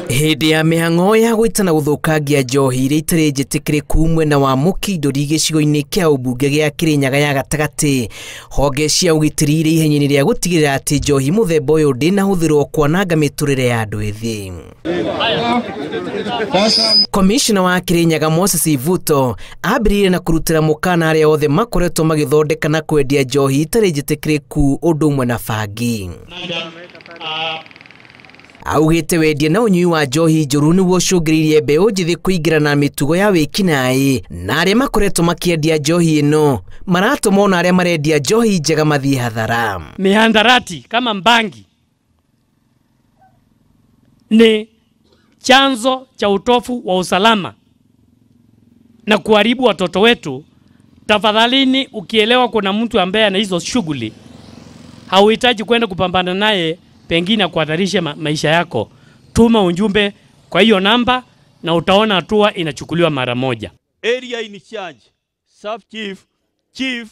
Hĩndĩ ya mĩhang'o ya gwĩtana gũthũkangia njohi iria itarĩ njĩtĩkĩrĩku mwena wa Mũkindũri gĩcigo-inĩ kĩa ũmbunge gĩa Kĩrĩnyaga ya gatagatĩ, honge cia ũgitĩri irĩ ihenya-inĩ rĩa gũtigĩrĩra atĩ njohi mũthemba ũyũ ndĩnahũthĩrwo kwananga mĩtũrĩre ya andũ ethĩ. Komishona wa Kĩrĩnyaga Moses Ivuto ambĩrĩirie na kũrutĩra mũkana arĩa othe makoretwo magĩthondeka na kwendia njohi itarĩ njĩtĩkĩrĩku ũndũ ũmwe na bangi. Augĩte wendia na ũnyui wa njohi njũru nĩguo ũcũngĩrĩirie mbeũ njĩthĩ kũingĩra na mĩtugo ya wĩkinaĩ, na arĩa makoretwo makĩendia njohi ĩno maratũma ona arĩa marendia njohi njega mathiĩ hathara. Mihadarati kama mbangi ni chanzo cha utofu wa usalama na kuharibu watoto wetu. Tafadhalini, ukielewa kuna mtu ambaye ana hizo shughuli, hauhitaji kwenda kupambana naye pengine kuhatarisha maisha yako. Tuma ujumbe kwa hiyo namba na utaona hatua inachukuliwa mara moja. Area in charge, sub chief, chief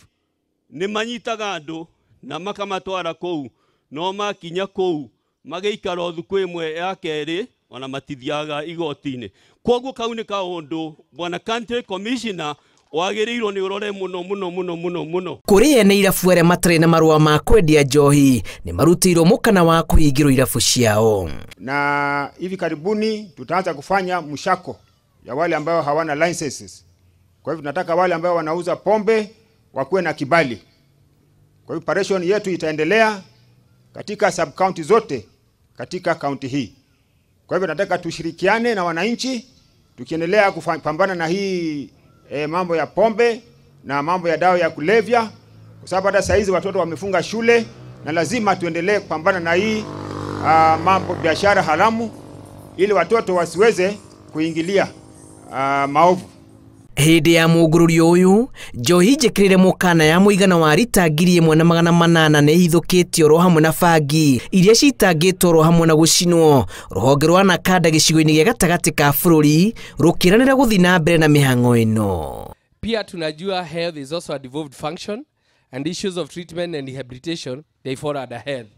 ni manyitaga andu na makamatwara kuu, no makinya kuu magaikara thuku imwe ya keri ona matithiaga igoti-inĩ. Koguo kau nĩ kaũndũ bwana county commissioner wagĩrĩirwo nĩ ũrore mũno mũno mũno mũno mũno. Kũrĩ ene irabu arĩa matarĩ na marũa ma kwendia njohi nĩ marutĩirwo mũkana wa kũhingĩrwo irabu ciao. Na hivi karibuni tutaanza kufanya mshako ya wale ambao hawana licenses. Kwa hivyo tunataka wale ambao wanauza pombe wakuwe na kibali. Kwa hivyo operation yetu itaendelea katika sub county zote katika county hii. Kwa hivyo nataka tushirikiane na wananchi tukiendelea kupambana na hii mambo ya pombe na mambo ya dawa ya kulevya, kwa sababu hata saizi watoto wamefunga shule na lazima tuendelee kupambana na hii mambo biashara haramu ili watoto wasiweze kuingilia maovu. Hĩndĩ ya mũngũrũrio ũyũ, njohi njĩkĩrĩre mũkana ya mũigana wa rita 1800 nĩ ĩhithũkĩtio oro hamwe na bangi iria citangĩtwo oro hamwe na gũcinwo. Rũhonge rwa Nakanda gĩcigo-inĩ gĩa gatagatĩ ka bũrũri rũkĩranĩra gũthiĩ na mbere na mĩhang'o ĩno. Pia tunajua health is also a devolved function and issues of treatment and rehabilitation they fall under health.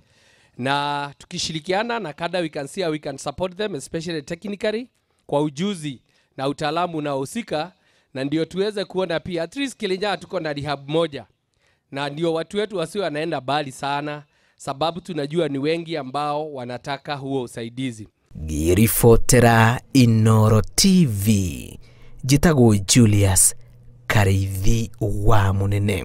Na tukishirikiana na kada we can see how we can support them especially technically kwa ujuzi na utaalamu unaohusika, na ndio tuweze kuona pia at least Kirinyaga tuko na rehab moja, na ndio watu wetu wasio wanaenda mbali sana, sababu tunajua ni wengi ambao wanataka huo usaidizi. Ngĩribotera Inooro TV, njĩtagwo Julius Kariithi wa Mũnene.